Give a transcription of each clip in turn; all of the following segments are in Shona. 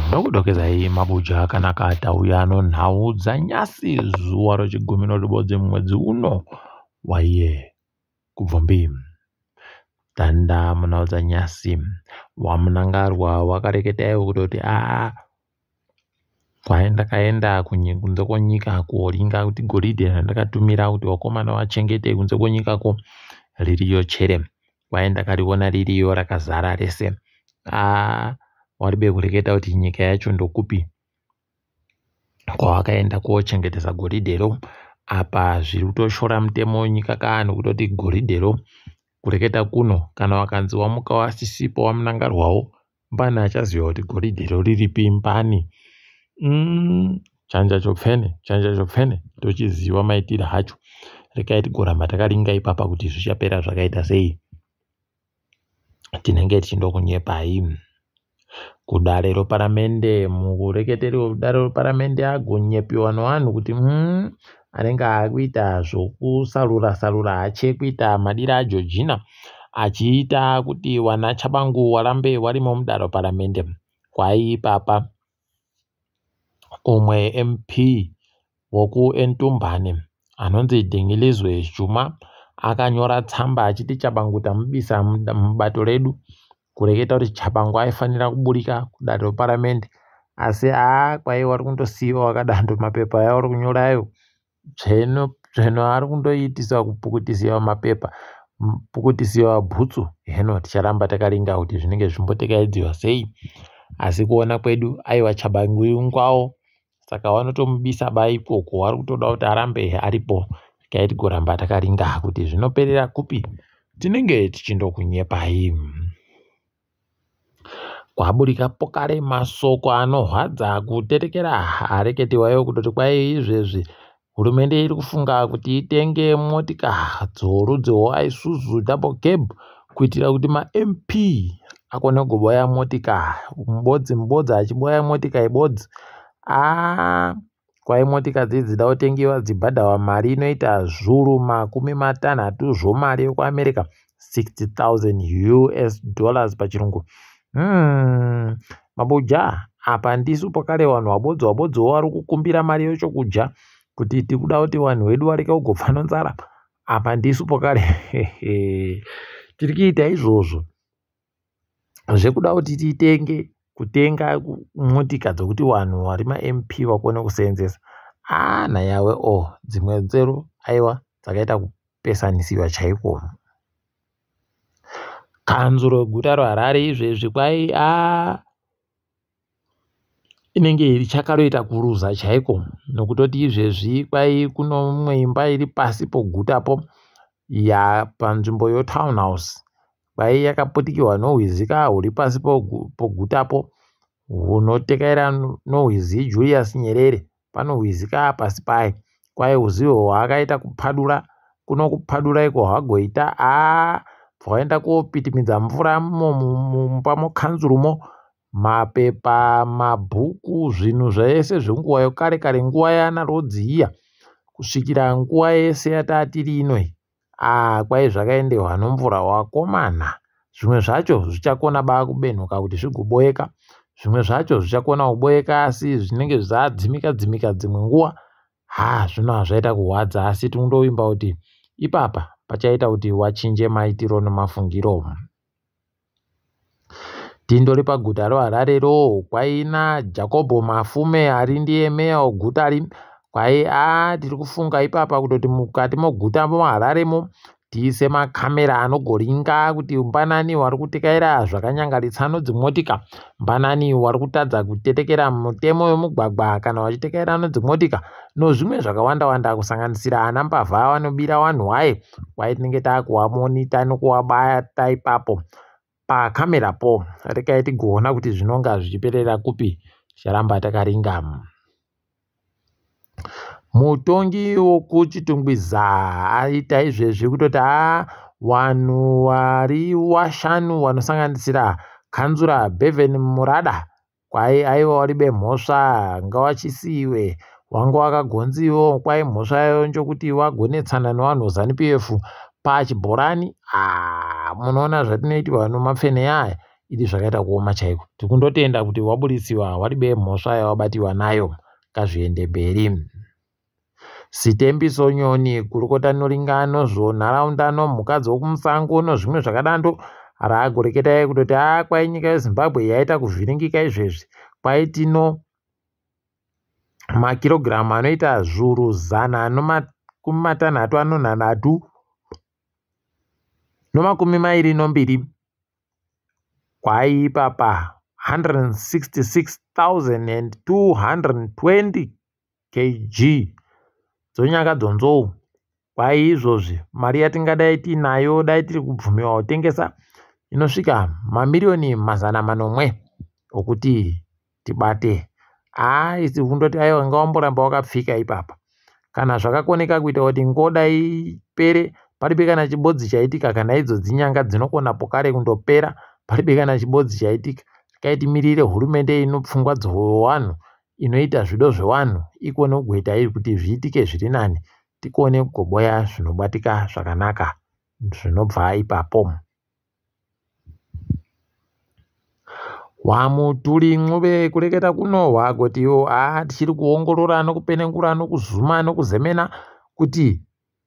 Ndokudokezai mabuja akanaka tauya nonhau dzanyasi zuva rechigumi noribodzi mumwedzi uno waiye Kubvumbi. Tanda munhau dzanyasi waMnangagwa wakareketa iwo kutoti aa kwai ndakaenda kunze kwenyika koringa kuti goridhe randakatumira kuti vakomana vachengete kunze kwenyikako ririyo chere. Kwai ndakariona ririyo rakazara rese. Aa waribe kureketa kuti nyika yacho ndokupi kwawakaenda kochengetesa goridhero. Apa zviri kutoshora mutemo wenyika ka nokutoti goridhero kureketa kuno kana wakanzi wamuka wasisipo wamunangarwawo mbani achaziva kuti goridhero riripi mbani. Chanja chopfene chanja chopfene tochiziva maitiro hacho. Rekai tigoramba takaringa ipapa kuti zvichapera zvakaita sei. Tinenge tichindokunyepai. Kudare roparamende mureketeri wedare roparamende agonyepiwa nevanhu kuti anenge akuita zvokusarura sarura hache kuita madira aJojina achiita kuti wana Tshabangu warambe warimo mudare roparamende. Kwai ipapa umwe MP wokuEntumbane anonzi Dingilizwe Juma akanyora tsamba achiti Tshabangu tamubisa mubato redu kureketa kuti Tshabangu aifanira kuburika kudare reparamende asi haa kwai wari kundosiyiwa wakadando mapepa aya uri kunyora ayo tsveno tsveno ari kundoitisa kupukutisiwa mapepa pukutisiwa bhutsu heno ticharamba takaringa kuti zvinenge zvimbotekaidziwa sei asi kuona kwedu aiwa Tshabangu ingwawo saka wanotomubisa ba ikoko wari kutoda kuti arambe aripo regai tigoramba takaringa kuti zvinoperera kupi tinenge tichindokunyepai. Kwaburika pokare masoko anohwadza kuterekera areketiwa iwo kutoti kwai izvezvi hurumende iri kufunga kuti itenge motika dzorudzi rweIsuzu double cab kuitira kuti maMP akone kuboya motika mubodzi mubodzi achiboya motika ibodzi. Aa kwai motika dzidzi dzida kutengiwa dzibhadharwa mari inoita zvuru makumi matanhatu zvomari yekuAmerica 60,000 US dollars pachirungu. Mabuja apa ndisu pakare vanhu wabodzi wabodzi wari kukumbira mari yechokudya kuti tikuda kuti vanhu vedu vareke kugopfa nenzara apa ndisu pokare tiri kuita izvozvo zvekuda kuti titenge kutenga motika dzokuti vanhu vari maMP vakone kuseenzesa. Aa nhayawe o dzimwe nzero aiwa dzakaita kupesanisiwa chaiko. Kanzuro yeguta reHarare izvezvi kwai aa inenge ichakaroita kuruza chaiko nokutoti izvezvi kwai kuno imwe imba iri pasi pogutapo panzvimbo yotown house kwai yakaputikirwa nohwizi ka huri pasi pogutapo hunotekaira nohwizi Julius Nyerere panohwizi ka pasi paye kwai uzivo hwaakaita kupadura kuno kupadura iko hwagoita aa bvawaenda kopitimidza mvura mumba mokanzurumo mapepa mabhuku zvinhu zvese zvenguva yekare kare nguva yana Rhodzi iya kusvikira nguva yese yatatiri inoyi aa kwai zvakaendewa nomvura wakomana zvimwe zvacho zvichakona baa kubenhuka kuti zvigoboeka zvimwe zvacho zvichakona kuboeka asi zvinenge zvadzimika dzimika dzimwe nguva ha zvino hazvaita kurwadza asi tinondovimba kuti ipapa pachaita kuti wachinje maitiro nemafungiro. Tindori paguta roHarare ro kwaina Jakobho Mafume ari ndiye meya weguta ri kwai a tiri kufunga ipapa kutoti mukati moguta moHararemo tiise makamera anogoringa kuti mbanani wari kutekaira zvakanyangaritsa nodzimotika mbanani wari kutadza kutetekera mutemo wemugwagwa kana wachitekaira nodzimotika nozvimwe zvakawanda wanda kusanganisira ana mbavha vanobira vanhu waye kwai tinenge takuvamonita nokuwabata ipapo pakamera po rekai tigoona kuti zvinonga zvichiperera kupi ticharamba takaringa. Mutongi wokuChitungwiza aita izvezvi kutoti haa vanhu vari washanu vanosanganisira kanzura Bevan Murada kwai aiwa waribe mhosva ngawachisiiwe wanga wakagonziwo kwai mhosva yayo njokuti wagonetsana nevanhu veZanu PF pachibhorani aa munoona zvatinoitirwa nomapfene aya. Idi zvakaita kuoma chaiko. Tikundotenda kuti waburisiwa waribe mhosva yawabatiwa nayo. Ngazviende mberi. Sitembiso Nyoni, gurukota rinoringano zvonharaunda nomhuka dzokumusango nozvimwe zvakadando, raagoreketai kutoti haa kwai nyika yeZimbabwe yaita kuvhiringika izvezvi. Kwai tino makirogiramu anoita zvuru 662 kwai ipapa 166,220 kg dzonyanga dzonzou. Kwai izvozvi mari yatingadai tiinayo dai tiri kubvumiwa kutengesa inosvika mamiriyoni 700 okuti tibate. Haa isi kundoti aiwa ngawamboramba wakapfika ipapa. Kana zvakakoneka kuita kuti ngoda ipere paribe kana chibodzi chaitika kana idzo dzinyanga dzinokona pokare kundopera paribe kana chibodzi chaitika. Regai timirire hurumende ino pfungwa dzowanhu inoita zvido zvewanhu ikone kugoita kuti zviitike zviri nani tikone kugoboya zvinobatika zvakanaka zvinobva ipapo. Wamutuli Ncube kureketa kuno wagotiwo haa tichiri kuongorora nokupenengura nokuzuma nokuzemena kuti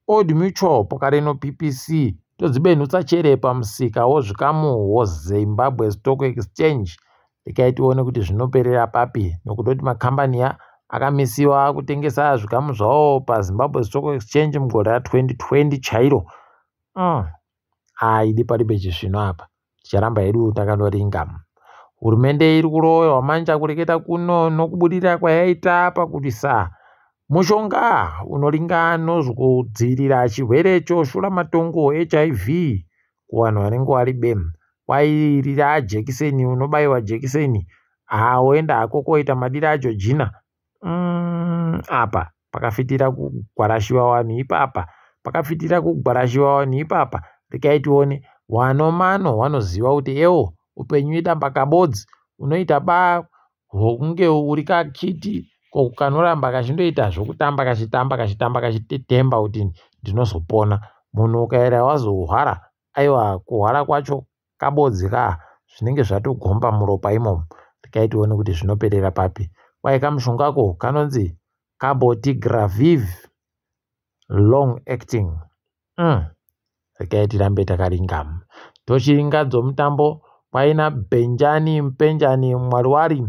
Old Mutual pokare noPPC todzibenhutsa chere pamusika wozvikamu woZimbabwe Stock Exchange. Regai tione kuti zvinoperera papi nokutoti makambani akamisiwa kutengesa zvikamu zvawo paZimbabwe Stock Exchange mugore ra2020 chairo. Aidi paribe chisvino apa. Ticharamba hedu takanoringa. Hurumende iri kurohwa manja kureketa kuno nokubudirira kwayaita pakurwisa mushonga unoringa nozvokudzivirira chirwere choshuramatongo HIV kuvanhu vanenge vari bemu. Kwai rira jekiseni unobaiwa jekiseni haa woenda hako koita madiro aJojina. Apa pakafitira kugwarashiwa vanhu ipapa. Pakafitira kugwarashiwa vanhu ipapa. Regai tione wanomano wanoziva kuti ewo upenyu idamba kabodzi unoita ba hwokunge uri kakiti kanoramba kachindoita zvokutamba kachitamba kachitamba kachitetemba kuti ndinozopona. Munhu ukaera wazohwara aiwa kuhwara kwacho kabodzi ka zvinenge zvatogomba muropa imomo. Regai tione kuti zvinoperera papi. Kwai kamushongako kanonzi Cabotegravir long acting. Regai tirambe takaringa. Tochiringa dzomutambo kwaina Benjani Mpenjani Mwariwari.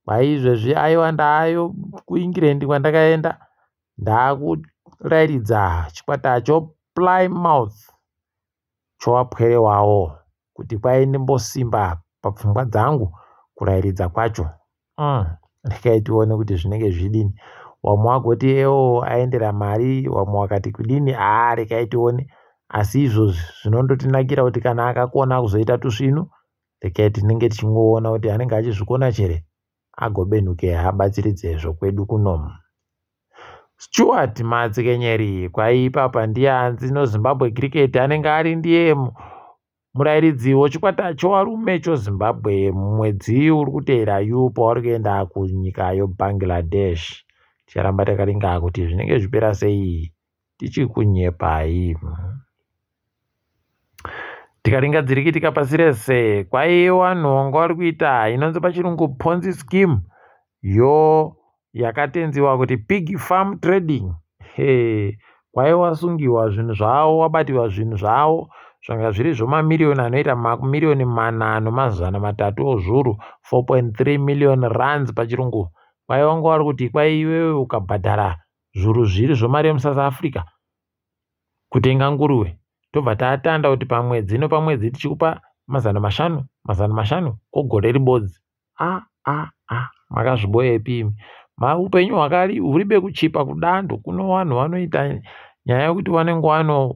Kwai izvezvi aiwa ndaayo kuEngland kwandakaenda ndaakurairidza chikwata choPlymouth chowapwere wawo kuti kwai ndimbosimba papfungwa dzangu kurairidza kwacho. Regai tione kuti zvinenge zvidini. Wamwe wagoti ewo aendera mari, wamwe wakati kudini, haa regai tione. Asi izvozvi zvinondotinakira kuti kana akakona kuzoita tusvinu, regai tinenge tichingoona kuti anenge achizvikona chere agobenhuke abatsiridze zvokwedu kuno. Stuart Matsikenyeri kwai ipapa ndiye anzi noZimbabwe Cricket anenge ari ndiye murairidzi wechikwata chovarume choZimbabwe mumwedzi uri kuteera yu pavari kuenda kunyika yoBangladesh. Ticharamba takaringa kuti zvinenge zvipera sei tichikunyepai. Tikaringa dzirikitika pasi rese kwai vanhu vanga vari kuita inonzi pachirungu Ponzi scheme yo yakatenziwa kuti pig farm trading. Kwai wasungiwa zvinhu zvavo wabatiwa zvinhu zvavo zvanga zviri zvomamiriyoni anoita mamiriyoni 4 300 ozvuru 4.3 million rands pachirungu. Kwai vanga vari kuti kwai iwewe ukabhadhara zvuru zviri zvomari yemuSouth Africa kutenga nguruve tobva tatanda kuti pamwedzi nopamwedzi tichikupa 500 500 kwogore ribodzi. A a a makazviboyepi imi. Upenyu huribe kuchipa kudando kuno vanhu vanoita nyaya yekuti vanenge vano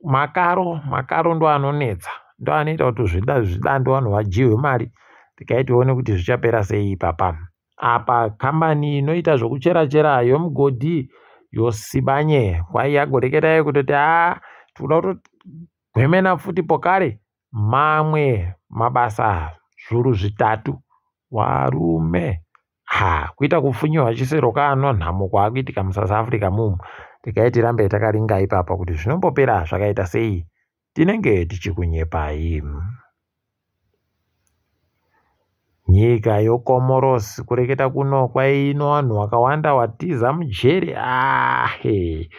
makaro makaro ndo anonetsa ndo anoita kuti zvidando vanhu vadyiwe mari. Regai tione kuti zvichapera sei ipapa. Apa kambani inoita zvokuchera chera yomugodhi yoSibanye kwai yagoreketai kutoti haa tikuda kutogwemena futi pokare mamwe mabasa zvuru 3 warume. Ha kuita kupfunyiwa chisero kaano nhamo kwaakuitika muSouth Africa mumu. Regai tirambe takaringa ipapa kuti zvinombopera zvakaita sei tinenge tichikunyepai. Nyika yoComoros kureketa kuno kwaino vanhu vakawanda watiza mujeri. Ahe,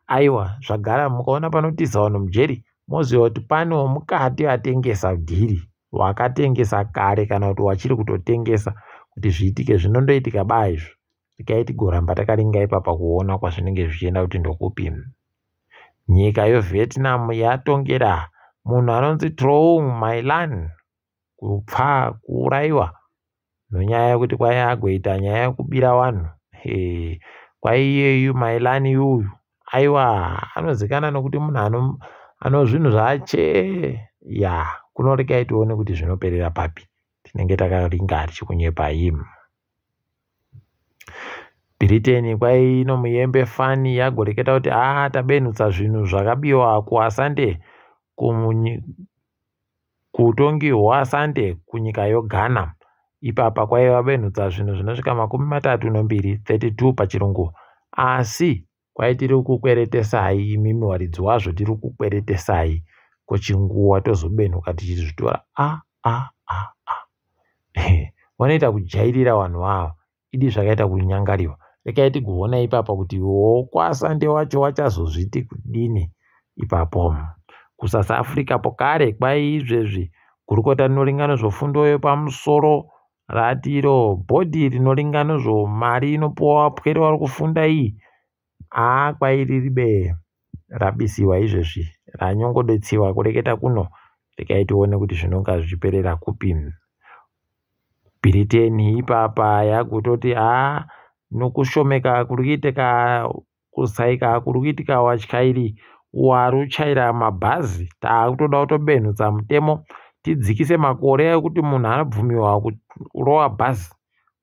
aiwa zvagara mukaona panotiza vanhu mujeri moziva kuti pane womukati atengesa dhiri, wakatengesa kare kana kuti wachiri kutotengesa kuti zviitike. Zvinondoitika ba izvo. Regai tigoramba takaringa ipapa kuona kwazvinenge zvichienda kuti ndokupi. Nyika yoVietnam yatongera munhu anonzi Truong My Lan kupfa kuurayiwa nonyaya yekuti kwai agoita nyaya yekubira vanhu. Kwai iyeyu Mailani yuyu aiwa anozikanwa nokuti munhu ano zvinhu zvache ya kunorekai tione kuti zvinoperera papi. Tinenge takaringa tichikunyepai. Britain kwai ino muyembe fani yagoreketa kuti aa tabenutsa zvinhu zvakabiwa kuAsante kuutongi hwaAsante kunyika yoGhana. Ipapa kwaiva benhutsa zvinhu zvinosvika 32, 32 pachirungu. Asi kwai tiri kukweretesai imimi waridzi wazvo tiri kukweretesai kwechinguva tozobenhuka tichizvitora. A a a a vanoita kujairira vanhu ava. Idi zvakaita kunyangariwa. Regai tigoona ipapa kuti wokwaSande wacho wachazozviti kudini ipapo. KuSouth Africa pokare kwai izvezvi gurukota rinoringa nezvefundo yepamusoro rati iro bhodhi rinoringa nezvemari inopuwa vapwere vari kufunda iyi aa kwai riribe rabisiwa izvezvi ranyongodetsiwa kureketa kuno. Regai tione kuti zvinonga zvichiperera kupi. Britain ipapa yakutoti aa nokushomeka kuri kuitika kusaika kuri kuitika watyairi waruchaira mabhazi taakutoda kutobenhutsa mutemo tidzikise makore ekuti munhu anobvumiwa kurova bhazi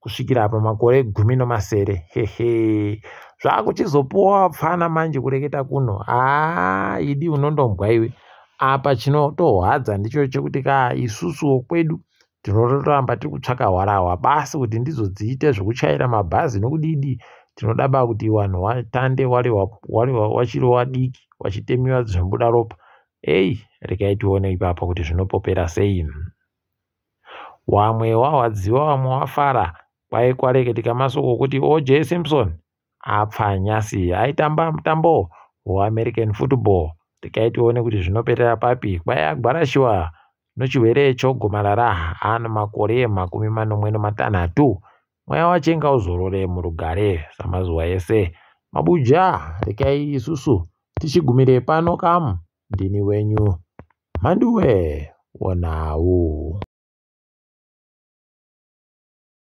kusvikira pamakore 17. Hehe, zvakuchizopuwa vapfana manje kureketa kuno. Haa idi unondombwa iwe. Apa chinotohwadza ndicho chekuti ka isusuwo kwedu tinotoramba tiri kutsvaka hwarahwa basi kuti ndidzo dziite zvekuchaira mabhazi nokudidi. Tinoda ba kuti vanhu vatande wachiri wadiki wachitemiwa zvinobuda ropa. Ei, regai tione ipapa kuti zvinopopera sei. Wamwe wahwadziwa wamwe wafara. Kwai kwareketika masoko okuti O.J. Simpson apfa nyasi aitamba mutambo weAmerican football. Regai tione kuti zvinoperera papi. Kwai agwarashiwa nochirwere chogomarara ane makore 76. Mweya wache ngauzorore murugare samazuva ese. Mabuja, regai isusu tichigumire pano kamu. Ndini wenyu Mhanduwe wonawo.